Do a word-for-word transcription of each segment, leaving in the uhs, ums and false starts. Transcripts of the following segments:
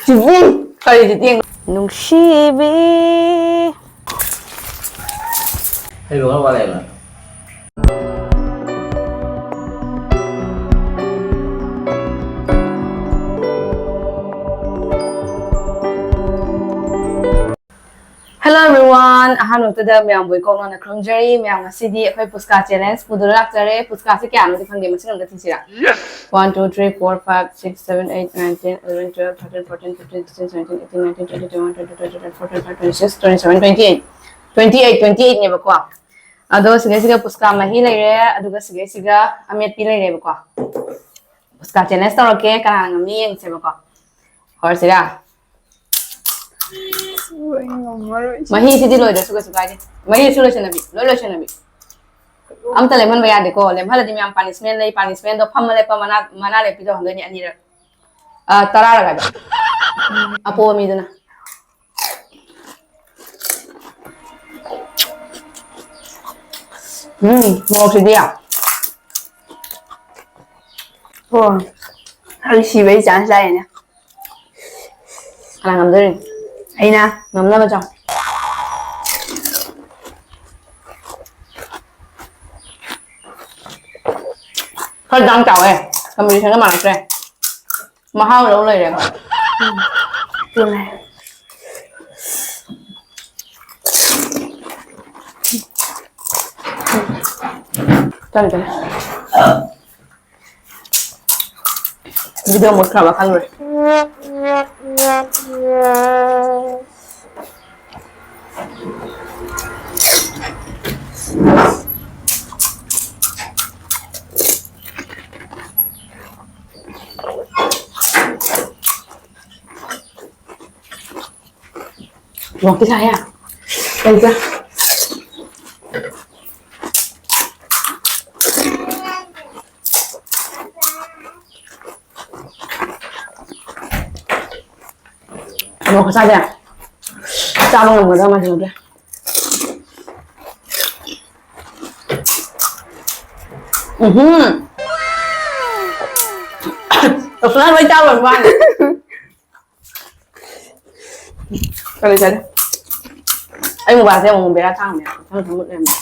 ꯆꯤꯕꯨꯡ! ꯀꯔꯤ ꯆꯤꯇꯦꯡ? ꯅꯨꯡꯁꯤꯕꯤ꯫ ꯍꯩꯕ ꯈꯔ ꯋꯥꯠꯂꯦꯕ꯫ Hello everyone! ꯑꯍꯥꯟꯕ ꯃꯛꯇꯗ ꯃꯌꯥꯝꯕꯨ ꯏꯀꯣꯛ ꯅꯧꯅ ꯈꯨꯔꯨꯝꯖꯔꯤ꯫ ꯃꯌꯥꯝ ꯉꯁꯤꯗꯤ ꯑꯩꯈꯣꯏ ꯄꯨꯁꯀꯥ challenge ꯄꯨꯗꯨꯅ ꯂꯥꯛꯆꯔꯦ꯫ ꯄꯨꯁꯀꯥꯁꯦ ꯀꯌꯥꯅꯣꯗꯤ ꯈꯪꯗꯦ, ꯃꯁꯤꯡ ꯑꯝꯇ ꯊꯤꯁꯤꯔꯥ? Yes! One, two, three, four, five, six, seven, eight, nine, ten, eleven, twelve, thirteen, fourteen, fifteen, sixteen, seventeen, eighteen, nineteen, twenty, twenty-one, twenty-two, twenty-three, twenty-four, twenty-five, twenty-six, twenty-seven, twenty-eight. Twenty-eight, twenty-eightꯅꯦꯕꯀꯣ꯫ ꯑꯗꯣ ꯁꯤꯗꯩꯁꯤꯒ ꯄꯨꯁꯀꯥ ꯃꯍꯤ ꯂꯩꯔꯦ, ꯑꯗꯨꯒ ꯁꯤꯗꯩꯁꯤꯒ ꯑꯃꯦꯠꯄꯤ ꯂꯩꯔꯦꯕꯀꯣ꯫ ꯄꯨꯁꯀꯥ challenge ꯇꯧꯔꯛꯀꯦ, ꯀꯅꯥꯅ ꯉꯝꯃꯤ ꯌꯦꯡꯁꯦꯕꯀꯣ꯫ ꯍꯧꯔꯁꯤꯔꯥ? ꯂꯣꯏ ꯉꯝꯃꯔꯣꯏ꯫ ꯃꯍꯤꯁꯤꯗꯤ ꯂꯣꯏꯗ꯭ꯔꯁꯨ ꯀꯩꯁꯨ ꯀꯥꯏꯗꯦ꯫ ꯃꯍꯤꯁꯨ ꯂꯣꯏꯁꯟꯅꯕꯤ, ꯂꯣꯏ ꯂꯣꯏꯁꯟꯅꯕꯤ꯫ ꯑꯝꯇ ꯂꯦꯝꯍꯟꯕ ꯌꯥꯗꯦꯀꯣ꯫ ꯂꯦꯝꯍꯜꯂꯗꯤ ꯃꯌꯥꯝ punishment ꯂꯩ꯫ Punishmentꯗꯣ ꯐꯝꯃ ꯂꯦꯞꯄ ꯃꯅꯥ, ꯃꯅꯥ ꯂꯦꯞꯄꯤ ꯇꯧꯍꯟꯗꯣꯏꯅꯦ ꯑꯅꯤꯔꯛ꯫ ꯑ, ꯇꯔꯥꯔꯛ ꯍꯥꯏꯕ꯫ ꯑꯄꯣꯕ ꯃꯤꯗꯨꯅ꯫ ꯎꯝ, ꯃꯣꯔꯣꯛꯁꯤꯗꯤ꯫ ꯑꯣ, ꯑꯩ ꯁꯤꯕꯩ chance ꯂꯥꯛꯑꯦꯅꯦ꯫ ꯀꯅꯥ ꯉꯝꯗꯣꯔꯤ? ꯑꯩꯅ꯫ ꯉꯝꯅꯕ ꯆꯥꯎ꯫ ꯈꯔ ꯗꯥꯡ ꯆꯥꯎꯋꯦ꯫ Competitionꯒ ꯃꯥꯟꯅꯗ꯭ꯔꯦ꯫ ꯃꯍꯥꯎ ꯂꯧ ꯂꯩꯔꯦꯕ꯫ ꯎꯝ꯫ ꯆꯨꯝꯃꯦ꯫ ꯆꯪꯗ꯭ꯔꯦ꯫ Video ꯃꯨꯠꯈ꯭ꯔꯕ ꯈꯪꯗ꯭ꯔꯦ꯫ ꯃꯣꯔꯣꯛꯇꯤ ꯁꯥꯏꯍꯦ꯫ ꯀꯩꯗ? ꯃꯣꯔꯣꯛ ꯈꯨꯁꯥꯁꯦ ꯆꯥꯕ ꯉꯝꯒꯗ꯭ꯔꯥ ꯃꯥꯟꯁꯤꯜꯂꯛꯇ꯭ꯔꯦ꯫ ꯎꯝꯍꯨꯝ꯫ ꯔꯣꯁꯅꯥ ꯂꯣꯏ ꯆꯥ ꯂꯣꯏꯔꯕ ꯃꯥꯜꯂꯦ꯫ ꯀꯔꯤ ꯆꯥꯅꯤ? ꯑꯩ ꯃꯣꯕꯥꯏꯜꯁꯦ ꯑꯃꯨꯛ ꯕꯦꯔꯥ ꯊꯥꯡꯕꯅꯦ꯫ ꯃꯊꯪ ꯃꯊꯪ ꯃꯨꯠ ꯂꯩꯔꯝꯃꯦ꯫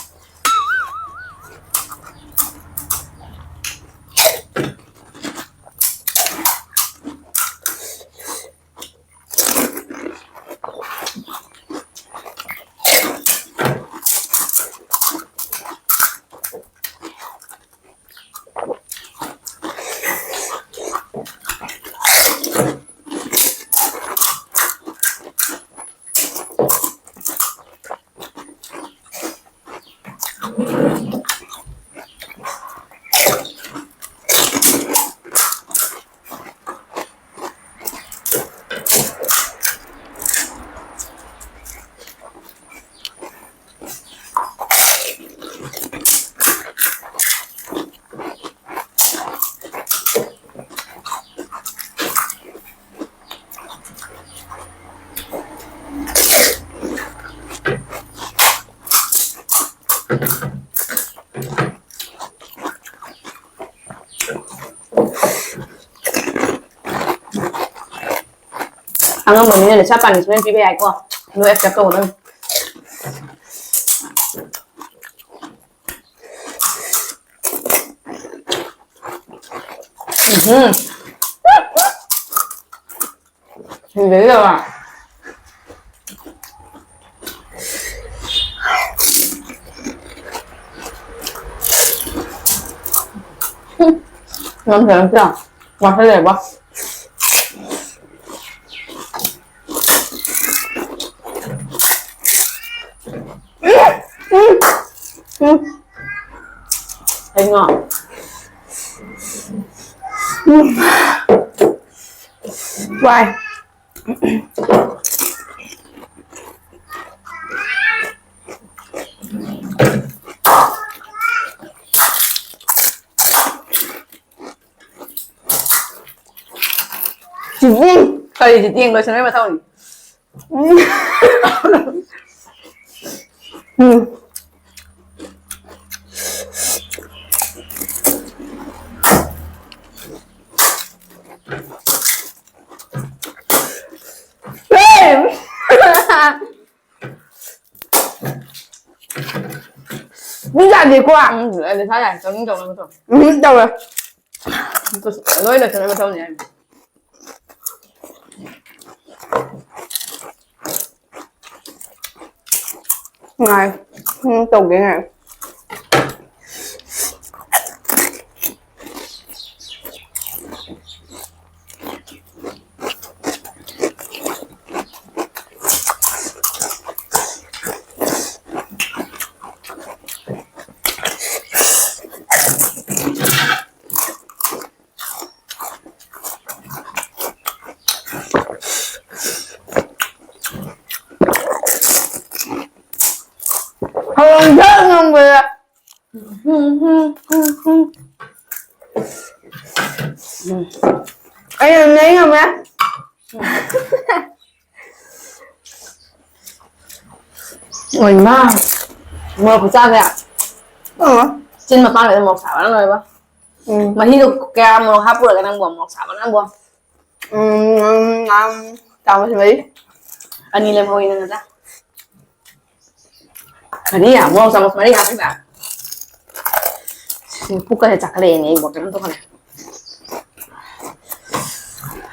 ꯑꯉꯝꯕ ꯃꯤꯅꯅꯦ ꯆꯞ ꯄꯥꯟꯅ ꯁꯨꯃꯥꯏꯅ ꯄꯤꯕ ꯌꯥꯏꯀꯣ꯫ ꯅꯣꯏ accept ꯇꯧꯒꯗꯕꯅꯤ꯫ ꯎꯝ꯫ ꯁꯤꯗꯩꯗ ꯅꯪ ꯀꯩꯅꯣ ꯇꯧ꯫ ꯋꯥꯁꯜꯂꯦꯕ꯫ ꯀꯩꯅꯣ? ꯋꯥꯏ꯫ ꯆꯤꯅꯤ꯫ ꯀꯔꯤ ꯆꯤꯅꯤ? ꯂꯣꯏꯁꯟꯕꯩ ꯃꯊꯧꯅꯤ꯫ ꯎꯝ꯫ ꯎꯝ꯫ ꯌꯥꯗꯦꯀꯣ꯫ ꯎꯝ, ꯑꯗꯨ ꯁꯥ ꯌꯥꯏ, ꯆꯥꯅꯤꯡ ꯇꯧꯅꯕ ꯇꯧ꯫ ꯎꯝ, ꯇꯧꯔꯦ꯫ ꯂꯣꯏ ꯂꯣꯏꯁꯤꯟꯅꯕ ꯇꯧꯅꯤ ꯍꯥꯏꯕꯅꯤ꯫ ꯉꯥꯏ꯫ ꯎꯝ, ꯇꯧꯒꯦ ꯉꯥꯏ꯫ ꯍꯧꯔꯝꯗ ꯉꯝꯕꯗ꯫ ꯑꯩ ꯉꯝꯃꯦ, ꯑꯩ ꯉꯝꯃꯦ꯫ ꯑꯣꯏꯃꯥ! ꯃꯣꯔꯣꯛ ꯈꯨꯆꯥꯁꯦ꯫ ꯑꯣ꯫ ꯆꯤꯟ ꯃꯄꯥꯟꯒꯁꯦ ꯃꯣꯔꯣꯛ ꯁꯥꯕꯅ ꯂꯣꯏꯔꯦꯕ꯫ ꯎꯝ꯫ ꯃꯍꯤꯗꯣ ꯀꯌꯥ ꯃꯣꯔꯣꯛ ꯍꯥꯞꯄꯨꯔꯒꯦ ꯅꯪꯕꯣ? ꯃꯣꯔꯣꯛ ꯁꯥꯕ ꯅꯪꯕꯣ? ꯎꯝ, ꯎꯝ, ꯎꯝ, ꯆꯥꯃꯁ ꯃꯔꯤ꯫ ꯑꯅꯤ ꯂꯦꯝꯍꯧꯋꯤ ꯅꯪ ꯉꯁꯥꯏ꯫ ꯀꯔꯤ? ꯃꯣꯔꯣꯛ ꯆꯥꯃꯁ ꯃꯔꯤ ꯍꯥꯞꯄꯤꯕ? ꯁꯤ ꯄꯨꯛꯀꯁꯦ ꯆꯥꯈꯠꯂꯛꯑꯦꯅꯦ ꯑꯩꯕꯣ, ꯀꯩꯅꯣꯝ ꯇꯧꯈꯠꯂꯦ꯫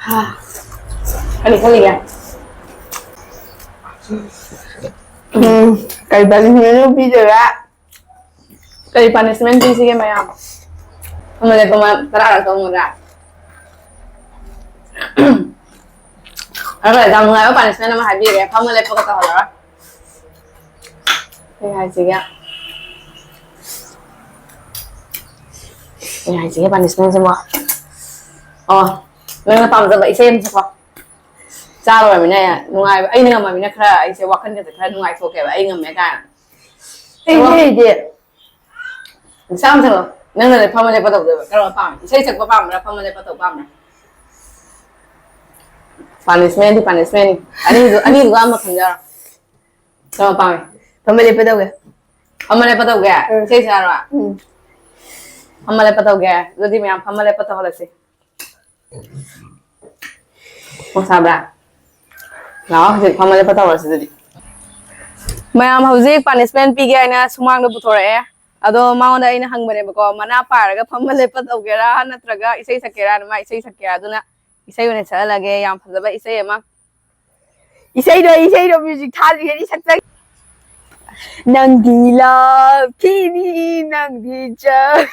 ꯍꯥ꯫ ꯀꯔꯤ ꯈꯜꯂꯤꯒꯦ? ꯎꯝ, ꯀꯩ ꯄꯥꯅꯤꯁꯃꯦꯟꯅꯣ ꯄꯤꯗꯣꯏꯔꯥ? ꯀꯔꯤ ꯄꯥꯅꯤꯁꯃꯦꯟ ꯄꯤꯁꯤꯒꯦ ꯃꯌꯥꯝ? ꯐꯝꯃ ꯂꯦꯞꯄ ꯃ-, ꯇꯔꯥꯔꯛ ꯇꯧꯅꯗ꯭ꯔꯥ? ꯑꯗꯣ ꯌꯥꯝ ꯅꯨꯡꯉꯥꯏꯕ ꯄꯥꯅꯤꯁꯃꯦꯟ ꯑꯃ ꯍꯥꯏꯕꯤꯒꯦ, ꯐꯝꯃ ꯂꯦꯞꯄꯒ ꯇꯧꯍꯜꯂꯔꯣꯏ꯫ ꯀꯩ ꯍꯥꯏꯁꯤꯒꯦ? ꯀꯩ ꯍꯥꯏꯁꯤꯒꯦ ꯄꯥꯅꯤꯁꯃꯦꯟꯁꯤꯕꯣ? ꯑꯣ, ꯅꯪꯅ ꯄꯥꯝꯖꯕ ꯏꯁꯩ ꯑꯃ ꯁꯛꯄ꯫ ꯆꯥꯔꯨꯔꯃꯤꯅ ꯅꯨꯡꯉꯥꯏꯕ, ꯑꯩꯅ ꯉꯝꯃꯃꯤꯅ ꯈꯔ ꯑꯩꯁꯦ ꯋꯥꯈꯜꯒꯁꯦ ꯈꯔ ꯅꯨꯡꯉꯥꯏꯊꯣꯛꯀꯦꯕ, ꯑꯩ ꯉꯝꯃꯦ ꯀꯥꯏꯅ꯫ ꯑꯩꯗꯤ ꯑꯣ꯫ ꯍꯩꯇꯦ꯫ ꯏꯁꯥ ꯑꯃ ꯁꯛꯂꯛꯑꯣ꯫ ꯅꯪꯅꯅꯦ ꯐꯝꯃ ꯂꯦꯞꯄ ꯇꯧꯗꯣꯏꯕ꯫ ꯀꯔꯝꯕ ꯄꯥꯝꯃꯤ? ꯏꯁꯩ ꯁꯛꯄ ꯄꯥꯝꯕ꯭ꯔꯥ, ꯐꯝꯃ ꯂꯦꯞꯄ ꯇꯧꯕ ꯄꯥꯝꯕ꯭ꯔꯥ? ꯄꯥꯅꯤꯁꯃꯦꯟꯗꯤ ꯄꯥꯅꯤꯁꯃꯦꯟꯅꯤ꯫ ꯑꯅꯤꯗꯨ-, ꯑꯅꯤꯗꯨꯒ ꯑꯃ ꯈꯟꯖꯔꯣ꯫ ꯀꯔꯝꯕ ꯄꯥꯝꯃꯤ? ꯐꯝꯃ ꯂꯦꯞꯄ ꯇꯧꯒꯦ꯫ ꯐꯝꯃ ꯂꯦꯞꯄ ꯇꯧꯒꯦ? ꯎꯝ꯫ ꯏꯁꯩ ꯁꯛꯑꯔꯣ? ꯎꯝ꯫ ꯐꯝꯃ ꯂꯦꯞꯄ ꯇꯧꯒꯦ? ꯑꯗꯨꯗꯤ ꯃꯌꯥꯝ ꯐꯝꯃ ꯂꯦꯞꯄ ꯇꯧꯍꯜꯂꯁꯤ꯫ ꯃꯣꯔꯣꯛ ꯁꯥꯕ꯭ꯔꯥ? ꯂꯥꯛꯑꯣ, ꯍꯧꯖꯤꯛ ꯐꯝꯃ ꯂꯦꯞꯄ ꯇꯧꯔꯁꯤ ꯑꯗꯨꯗꯤ꯫ ꯃꯌꯥꯝ ꯍꯧꯖꯤꯛ ꯄꯥꯅꯤꯁꯃꯦꯟ ꯄꯤꯒꯦ ꯍꯥꯏꯅ ꯁꯨꯃꯥꯡꯗ ꯄꯨꯊꯣꯔꯛꯑꯦ꯫ ꯑꯗꯣ ꯃꯉꯣꯟꯗ ꯑꯩꯅ ꯍꯪꯕꯅꯦꯕꯀꯣ, ꯃꯅꯥ ꯄꯥꯔꯒ ꯐꯝꯃ ꯂꯦꯞꯄ ꯇꯧꯒꯦꯔꯥ ꯅꯠꯇ꯭ꯔꯒ ꯏꯁꯩ ꯁꯛꯀꯦꯔꯥꯅ꯫ ꯃꯥ ꯏꯁꯩ ꯁꯛꯀꯦ꯫ ꯑꯗꯨꯅ ꯏꯁꯩ ꯑꯣꯏꯅ ꯁꯛꯍꯜꯂꯒꯦ, ꯌꯥꯝ ꯐꯖꯕ ꯏꯁꯩ ꯑꯃ꯫ ꯏꯁꯩꯗꯣ, ꯏꯁꯩꯗꯣ ꯃ꯭ꯌꯨꯖꯤꯛ ꯊꯥꯗ꯭ꯔꯤꯉꯩꯗ ꯁꯛꯆꯒꯦ꯫ ꯅꯪꯗꯤ ꯂꯥꯞꯈꯤꯅꯤ, ꯅꯪꯗꯤ ꯆꯠ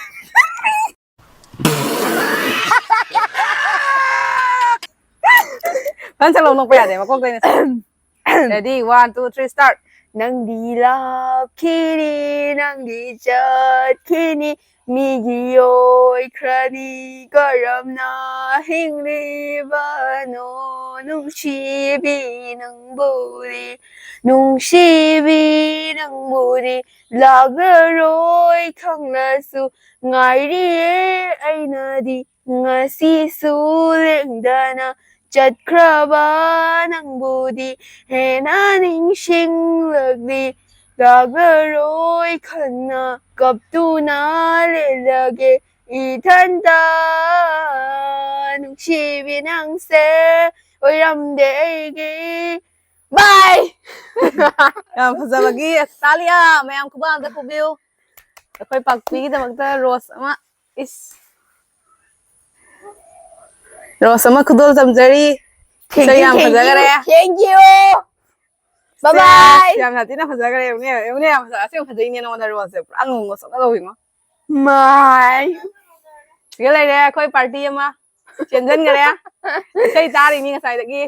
ꯐꯖꯅ ꯁꯛꯂꯛꯑꯣ, ꯅꯣꯛꯄ ꯌꯥꯗꯦ, ꯃꯀꯣꯛꯇ ꯑꯩꯅ ꯁꯛ-, ready, one, two, three, start. ꯅꯪꯗꯤ ꯂꯥꯞꯈꯤꯅꯤ, ꯅꯪꯗꯤ ꯆꯠꯈꯤꯅꯤ, ꯃꯤꯒꯤ ꯑꯣꯏꯈ꯭ꯔꯅꯤ, ꯀꯔꯝꯅ ꯍꯤꯡꯂꯤꯕꯅꯣ? ꯅꯨꯡꯁꯤꯕꯤ, ꯅꯪꯕꯨꯗꯤ, ꯅꯨꯡꯁꯤꯕꯤ, ꯅꯪꯕꯨꯗꯤ ꯂꯥꯛꯂꯔꯣꯏ ꯈꯪꯂꯁꯨ, ꯉꯥꯏꯔꯤꯌꯦ ꯑꯩꯅꯗꯤ ꯉꯁꯤꯁꯨ ꯂꯦꯡꯗꯅ꯫ ꯆꯠꯈ꯭ꯔꯕ ꯅꯪꯕꯨꯗꯤ ꯍꯦꯟꯅ ꯅꯤꯡꯁꯤꯡꯂꯛꯂꯤ, ꯂꯥꯛꯂꯔꯣꯏ ꯈꯟꯅ ꯀꯞꯇꯨꯅ ꯂꯦꯜꯂꯒꯦ ꯏꯊꯟꯇ꯫ ꯅꯨꯡꯁꯤꯕꯤ, ꯅꯪꯁꯦ ꯑꯣꯏꯔꯝꯗꯦ ꯑꯩꯒꯤ꯫ Bye! ꯌꯥꯝ ꯐꯖꯕꯒꯤ ꯇꯥꯂꯤꯌꯥ ꯃꯌꯥꯝ ꯈꯨꯕꯥꯛ ꯑꯝꯇ ꯈꯨꯕꯤꯌꯨ꯫ ꯑꯩꯈꯣꯏ ꯄꯥꯛꯄꯤꯒꯤꯗꯃꯛꯇ ꯔꯣꯁ ꯑꯃ, ꯏꯁ, ꯔꯣꯁ ꯑꯃ ꯈꯨꯗꯣꯜ ꯇꯝꯖꯔꯤ꯫ Thank ꯏꯁꯩ you, ꯌꯥꯝ thank you, ꯐꯖꯈꯔꯦ꯫ Thank you. Bye bye. ꯁꯦꯁ, ꯌꯥꯝ ꯁꯥꯊꯤꯅ ꯐꯖꯈ꯭ꯔꯦ꯫ ꯌꯦꯡꯉꯨꯅꯦ, ꯌꯦꯡꯉꯨꯅꯦ, ꯌꯥꯝ ꯐꯖ-, ꯑꯁꯦꯡꯕ ꯐꯖꯩꯅꯦ ꯅꯉꯣꯟꯗ ꯔꯣꯁꯁꯦ꯫ ꯄꯨꯔꯥ ꯉꯧ ꯉꯧꯁꯣꯛꯅ ꯇꯧꯋꯤꯉꯣ꯫ ꯃꯥꯏ꯫ ꯁꯤꯒ ꯂꯩꯔꯦ ꯑꯩꯈꯣꯏ ꯄꯥꯔꯇꯤ ꯑꯃ꯫ ꯆꯦꯟꯁꯤꯟꯈꯔꯦ꯫ ꯏꯁꯩ ꯇꯥꯔꯤꯅꯤ ꯉꯁꯥꯏꯗꯒꯤ꯫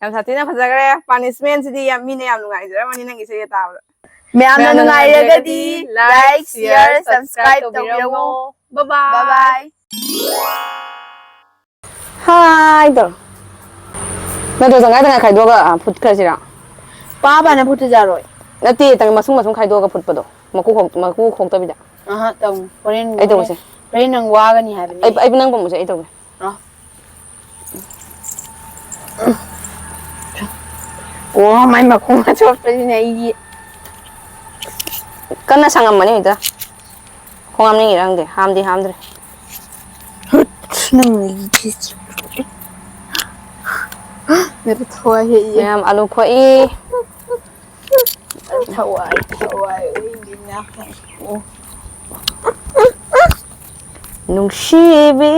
ꯌꯥꯝ ꯁꯥꯊꯤꯅ ꯐꯖꯈ꯭ꯔꯦ꯫ Punishment ꯁꯤꯗꯤ ꯌꯥꯝ, ꯃꯤꯅ ꯌꯥꯝ ꯅꯨꯡꯉꯥꯏꯖꯔꯝꯃꯅꯤ ꯅꯪꯒꯤ ꯏꯁꯩ ꯇꯥꯕꯗ꯫ ꯃꯌꯥꯝꯅ ꯃꯌꯥꯝꯅ ꯅꯨꯡꯉꯥꯏꯔꯒꯗꯤ ꯅꯨꯡꯉꯥꯏꯔꯒꯗꯤ like, like, share, share, subscribe subscribe ꯇꯧꯕꯤꯔꯝꯃꯣ꯫ ꯇꯧꯕꯤꯔꯝꯃꯣ꯫ Bye bye꯫ Bye bye. ꯍꯥꯏ ꯇꯧꯔꯣ꯫ ꯅꯠꯇ꯭ꯔ ꯇꯪꯈꯥꯏ ꯇꯪꯈꯥꯏ ꯈꯥꯏꯗꯣꯛꯑꯒ, ꯑ, ꯐꯨꯠꯈ꯭ꯔꯁꯤꯔꯥ? ꯄꯥꯕꯅ ꯐꯨꯠꯇ ꯌꯥꯔꯣꯏ꯫ ꯅꯠꯇꯦ, ꯇꯪ-, ꯃꯁꯨꯡ ꯃꯁꯨꯡ ꯈꯥꯏꯗꯣꯛꯑꯒ ꯐꯨꯠꯄꯗꯣ꯫ ꯃꯀꯨ ꯈꯣꯛ-, ꯃꯀꯨ ꯈꯣꯛꯇꯕꯤꯗ꯫ ꯑꯍ, ꯇꯧ꯫ ꯍꯣꯔꯦꯟ, ꯑꯩ ꯍꯣꯔꯦꯟ, ꯇꯧꯒꯦꯁꯦ꯫ ꯍꯣꯔꯦꯟ ꯅꯪ ꯋꯥꯒꯅꯤ ꯍꯥꯏꯕꯅꯦ꯫ ꯑꯩ, ꯑꯩ ꯅꯪ ꯄꯨꯝꯕꯁꯦ ꯑꯩ ꯇꯧꯒꯦ꯫ ꯑ꯫ ꯑꯣ, ꯃꯥꯏ ꯃꯈꯣꯡ ꯑꯆꯣꯠꯄꯁꯤꯅ ꯑꯩꯒꯤ꯫ ꯀꯟꯅ ꯁꯪꯉꯝꯕꯅꯤ ꯍꯦꯛꯇ꯫ ꯈꯣꯡ ꯍꯥꯝꯅꯤꯡꯉꯤꯔ ꯈꯪꯗꯦ, ꯍꯥꯝꯗꯤ ꯍꯥꯝꯗ꯭ꯔꯦ꯫ ꯍꯨꯠ, ꯅꯪ ꯑꯩꯒꯤ ꯅꯠꯇꯦ, ꯊꯋꯥꯏ ꯍꯦꯛꯏꯌꯦ꯫ ꯃꯌꯥꯝ ꯑꯂꯨ ꯈꯣꯛꯏ꯫ ꯊꯋꯥꯏ, ꯊꯋꯥꯏ ꯍꯨꯏꯅꯤꯅ꯫ ꯅꯨꯡꯁꯤꯕꯤ,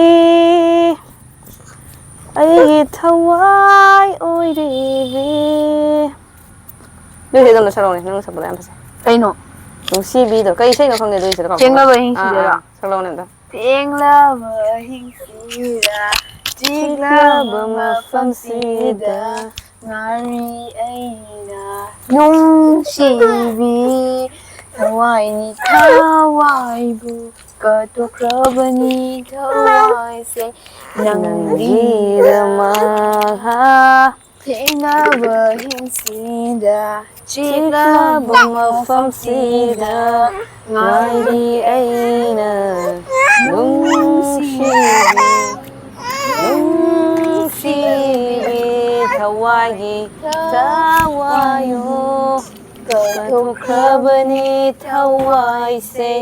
ꯑꯩꯒꯤ ꯊꯋꯥꯏ ꯑꯣꯏꯔꯤꯕꯤ꯫ ꯑꯗꯨꯏꯁꯦ ꯑꯗꯨꯝ ꯁꯛꯂꯛꯑꯣꯅꯦ, ꯅꯪ ꯁꯛꯄꯗꯣ ꯌꯥꯝ ꯐꯖꯩ꯫ ꯀꯩꯅꯣ? ꯅꯨꯡꯁꯤꯕꯤꯗꯣ ꯀꯩ ꯏꯁꯩꯅꯣ ꯈꯪꯗꯦ, ꯑꯗꯨꯏꯁꯦ ꯀꯥꯎꯊꯣꯛꯈ꯭ꯔꯦ꯫ ꯊꯦꯡꯂꯕ ꯑꯍꯤꯡꯁꯤꯗꯔꯣ? ꯑꯥ, ꯑꯥ, ꯁꯛꯂꯛꯑꯣꯅꯦ ꯑꯝꯇ꯫ ꯊꯦꯡꯂꯕ ꯑꯍꯤꯡꯁꯤꯗ, ꯆꯤꯛꯂꯕ ꯃꯐꯝꯁꯤꯗ, ꯉꯥꯏꯔꯤ ꯑꯩꯅ ꯅꯨꯡꯁꯤꯕꯤ꯫ ꯊꯋꯥꯏꯅꯤ ꯊꯋꯥꯏꯕꯨ ꯀꯠꯊꯣꯛꯈ꯭ꯔꯕꯅꯤ ꯊꯋꯥꯏꯁꯦ ꯅꯪꯒꯤꯗꯃꯛ꯫ ꯅꯪꯒꯤꯗꯃꯛ꯫ ꯊꯦꯡꯂꯕ ꯑꯍꯤꯡꯁꯤꯗ, ꯆꯤꯛꯂꯕ ꯃꯐꯝꯁꯤꯗ, ꯉꯥꯏꯔꯤ ꯑꯩꯅ ꯅꯨꯡꯁꯤꯕꯤ, ꯅꯨꯡꯁꯤꯕꯤ ꯊꯋꯥꯏꯒꯤ ꯊꯋꯥꯏꯌꯣ꯫ ꯀꯠꯊꯣꯛꯈ꯭ꯔꯕꯅꯤ ꯊꯋꯥꯏꯁꯦ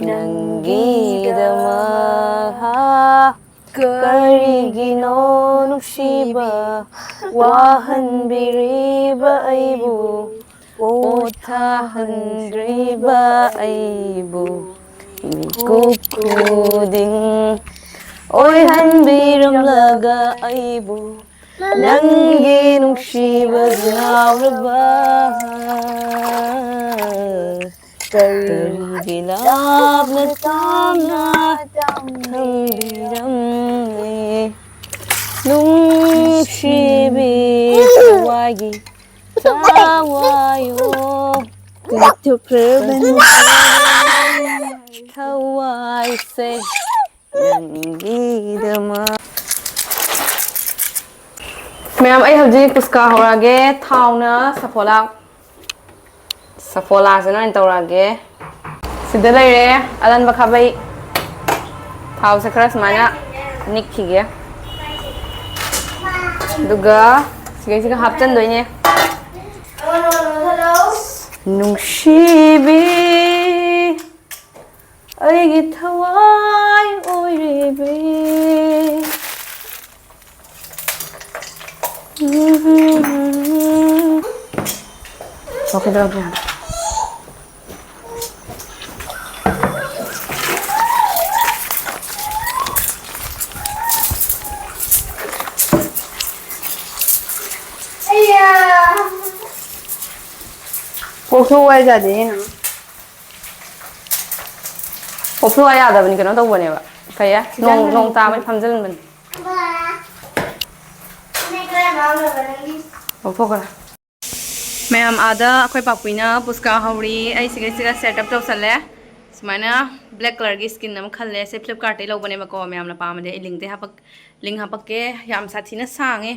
ꯅꯪꯒꯤꯗꯃꯛ꯫ ꯀꯔꯤꯒꯤꯅꯣ ꯅꯨꯡꯁꯤꯕ ꯋꯥꯍꯟꯕꯤꯔꯤꯕ ꯑꯩꯕꯨ, ꯄꯣꯊꯥꯍꯟꯗ꯭ꯔꯤꯕ ꯑꯩꯕꯨ, ꯃꯤꯀꯨꯞ ꯈꯨꯗꯤꯡ ꯑꯣꯏꯍꯟꯕꯤꯔꯝꯂꯒ ꯑꯩꯕꯨ ꯅꯪꯒꯤ ꯅꯨꯡꯁꯤꯕ ꯉꯥꯎꯔꯕ꯫ ꯀꯔꯤꯒꯤ ꯂꯥꯞꯅ ꯇꯥꯝꯅ ꯊꯝꯕꯤꯔꯝꯂꯦ? ꯅꯨꯡꯁꯤꯕꯤ ꯊꯋꯥꯏꯒꯤ ꯊꯋꯥꯏꯌꯣ꯫ ꯀꯠꯊꯣꯛꯈ꯭ꯔꯕꯅꯤ ꯊꯋꯥꯏꯁꯦ ꯅꯪꯒꯤꯗꯃꯛ꯫ ꯃꯌꯥꯝ, ꯑꯩ ꯍꯧꯖꯤꯛ ꯀꯨꯁꯀꯥ ꯍꯧꯔꯛꯑꯒꯦ꯫ ꯊꯥꯎꯅ ꯁꯐꯣꯂꯥ, ꯁꯐꯣꯂꯥꯁꯤꯅ ꯑꯣꯏꯅ ꯇꯧꯔꯛꯑꯒꯦ꯫ ꯁꯤꯗ ꯂꯩꯔꯦ ꯑꯂꯟꯕ ꯈꯥꯕꯩ꯫ ꯊꯥꯎꯁꯦ ꯈꯔ ꯁꯨꯃꯥꯏꯅ ꯅꯤꯛꯈꯤꯒꯦ꯫ ꯑꯗꯨꯒ ꯁꯤꯒꯩꯁꯤꯒ ꯍꯥꯞꯆꯟꯗꯣꯏꯅꯦ꯫ ꯅꯨꯡꯁꯤꯕꯤ, ꯑꯩꯒꯤ ꯊꯋꯥꯏ ꯑꯣꯏꯔꯤꯕꯤ꯫ ꯂꯧꯈꯠꯂꯛꯑꯒꯦ꯫ ꯄꯣꯛꯊꯣꯛꯑꯣ ꯍꯥꯏꯖꯥꯗꯤ ꯀꯩꯅꯣ? ꯄꯣꯛꯊꯣꯛꯑꯣ ꯌꯥꯗꯕꯅꯤ, ꯀꯩꯅꯣ ꯇꯧꯕꯅꯦꯕ꯫ ꯀꯩ ꯍꯥꯏ? ꯅꯣꯡ, ꯅꯣꯡ ꯇꯥꯕꯩ ꯐꯝꯖꯤꯟꯕꯅꯤ꯫ ꯂꯧꯊꯣꯛꯈ꯭ꯔꯦ꯫ ꯃꯌꯥꯝ ꯑꯥꯗ ꯑꯩꯈꯣꯏ ꯄꯥꯛꯄꯤꯅ ꯄꯨꯁꯀꯥ ꯍꯧꯔꯤ꯫ ꯑꯩ ꯁꯤꯒꯩꯁꯤꯒ set up ꯇꯧꯁꯜꯂꯦ꯫ ꯁꯨꯃꯥꯏꯅ black colourꯒꯤ skin ꯑꯃ ꯈꯜꯂꯦ꯫ ꯁꯦ Flipkartꯇꯩ ꯂꯧꯕꯅꯦꯕꯀꯣ꯫ ꯃꯌꯥꯝꯅ ꯄꯥꯝꯃꯗꯤ ꯑꯩ linkꯇꯩ ꯍꯥꯄꯛ-, link ꯍꯥꯄꯛꯀꯦ꯫ ꯌꯥꯝ ꯁꯥꯊꯤꯅ ꯁꯥꯡꯉꯦ꯫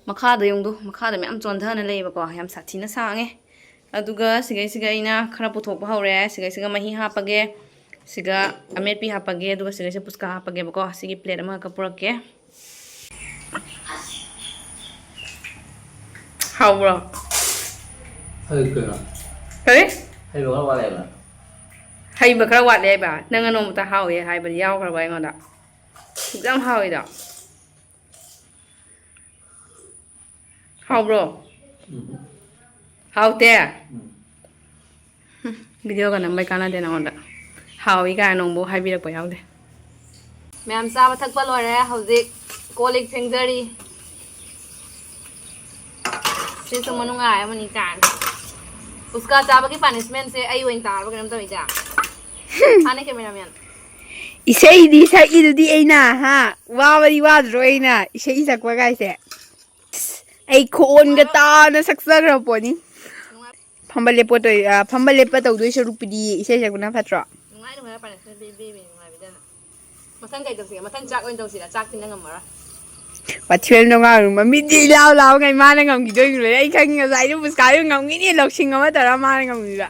ꯃꯈꯥꯗ ꯌꯦꯡꯗꯣ, ꯃꯈꯥꯗ ꯃꯌꯥꯝ ꯆꯣꯟꯊꯅ ꯂꯩꯌꯦꯕꯀꯣ꯫ ꯌꯥꯝ ꯁꯥꯊꯤꯅ ꯁꯥꯡꯉꯦ꯫ ꯑꯗꯨꯒ ꯁꯤꯒꯩꯁꯤꯒ ꯑꯩꯅ ꯈꯔ ꯄꯨꯊꯣꯛꯄ ꯍꯧꯔꯦ꯫ ꯁꯤꯒꯩꯁꯤꯒ ꯃꯍꯤ ꯍꯥꯞꯄꯒꯦ, ꯁꯤꯒ ꯑꯃꯦꯠꯄꯤ ꯍꯥꯞꯄꯒꯦ, ꯑꯗꯨꯒ ꯁꯤꯒꯩꯁꯤꯒ ꯄꯨꯁꯀꯥ ꯍꯥꯞꯄꯒꯦꯕꯀꯣ꯫ ꯁꯤꯒꯤ plate ꯑꯃꯈꯛꯀ ꯄꯨꯔꯛꯀꯦ꯫ ꯍꯥꯎꯕ꯭ꯔꯣ? ꯍꯩ ꯀꯩꯅꯣ? ꯀꯔꯤ? ꯍꯩꯕ ꯈꯔ ꯋꯥꯠꯂꯦꯕ꯫ ꯍꯩꯕ ꯈꯔ ꯋꯥꯠꯂꯦ ꯍꯥꯏꯕ? ꯅꯪꯅ ꯅꯣꯡꯃꯇ ꯍꯥꯎꯋꯦ ꯍꯥꯏꯕꯗꯤ ꯌꯥꯎꯈ꯭ꯔꯕ ꯑꯩꯉꯣꯟꯗ? ꯌꯥꯝ ꯍꯥꯎꯋꯤꯗ꯫ ꯍꯥꯎꯕ꯭ꯔꯣ? ꯎꯝ꯫ ꯍꯥꯎꯇꯦ? ꯎꯝ꯫ ꯍꯨꯝ, videoꯒ ꯅꯝꯕꯩ ꯀꯥꯟꯅꯗꯦ ꯅꯉꯣꯟꯗ꯫ ꯍꯥꯎꯏ ꯀꯥꯏꯅ ꯅꯣꯡꯕꯨ ꯍꯥꯏꯕꯤꯔꯛꯄ ꯌꯥꯎꯗꯦ꯫ ꯃꯌꯥꯝ ꯆꯥꯕ ꯊꯛꯄ ꯂꯣꯏꯔꯦ, ꯍꯧꯖꯤꯛ ꯀꯣꯜ ꯂꯤꯛ ꯐꯦꯡꯖꯔꯤ꯫ ꯁꯤꯁꯨ ꯃꯅꯨꯡꯉꯥꯏ ꯑꯃꯅꯤ ꯀꯥꯏꯅ꯫ ꯄꯨꯁꯀꯥ ꯆꯥꯕꯒꯤ punishmentꯁꯦ ꯑꯩ ꯑꯣꯏꯅ ꯇꯥꯔꯕ ꯀꯩꯅꯣꯝ ꯇꯧꯋꯤꯗ꯫ ꯍꯥꯟꯅ cameraman꯫ ꯏꯁꯩꯗꯤ ꯁꯛꯏꯗꯨꯗꯤ ꯑꯩꯅ, ꯍꯥ? ꯋꯥꯕꯗꯤ ꯋꯥꯗ꯭ꯔꯣ ꯑꯩꯅ ꯏꯁꯩ ꯁꯛꯄ ꯀꯥꯏꯁꯦ? ꯑꯩ ꯈꯣꯟꯒ ꯇꯥꯅ ꯁꯛꯆꯈ꯭ꯔ ꯄꯣꯠꯅꯤ꯫ ꯐꯝꯕ ꯂꯦꯞꯄ ꯇꯧ-, ꯑ, ꯐꯝꯕ ꯂꯦꯞꯄ ꯇꯧꯗꯣꯏ ꯁꯔꯨꯛꯄꯨꯗꯤ ꯏꯁꯩ ꯁꯛꯄꯅ ꯐꯠꯇ꯭ꯔꯣ? ꯅꯨꯡꯉꯥꯏ ꯅꯨꯡꯉꯥꯏꯕ ꯄꯥꯔꯦ, ꯕꯦ, ꯕꯦ, ꯕꯦ ꯅꯨꯡꯉꯥꯏꯕꯤꯗꯅ꯫ ꯃꯊꯪ ꯀꯩ ꯇꯧꯁꯤꯒꯦ? ꯃꯊꯪ ꯆꯥꯛ ꯑꯣꯏꯅ ꯇꯧꯁꯤꯔꯥ? ꯆꯥꯛꯇꯤ ꯅꯪ ꯉꯝꯃꯔꯣꯏ꯫ ꯋꯥꯊꯤ ꯋꯥꯔꯦꯝ ꯉꯥꯡꯅꯨ, ꯃꯃꯤꯠꯇꯤ ꯏꯂꯥꯎ ꯂꯥꯎꯉꯩ ꯃꯥꯅ ꯉꯝꯈꯤꯗꯣꯏꯅꯤ ꯂꯣꯏꯔꯦ꯫ ꯑꯩ ꯈꯪꯉꯤ, ꯉꯁꯥꯏꯗꯣ ꯄꯨꯁꯀꯥꯗꯣ ꯉꯝꯈꯤꯅꯤ, ꯂꯧꯁꯤꯡ ꯑꯃ ꯇꯧꯔ ꯃꯥꯅ ꯉꯝꯈꯤꯕ꯫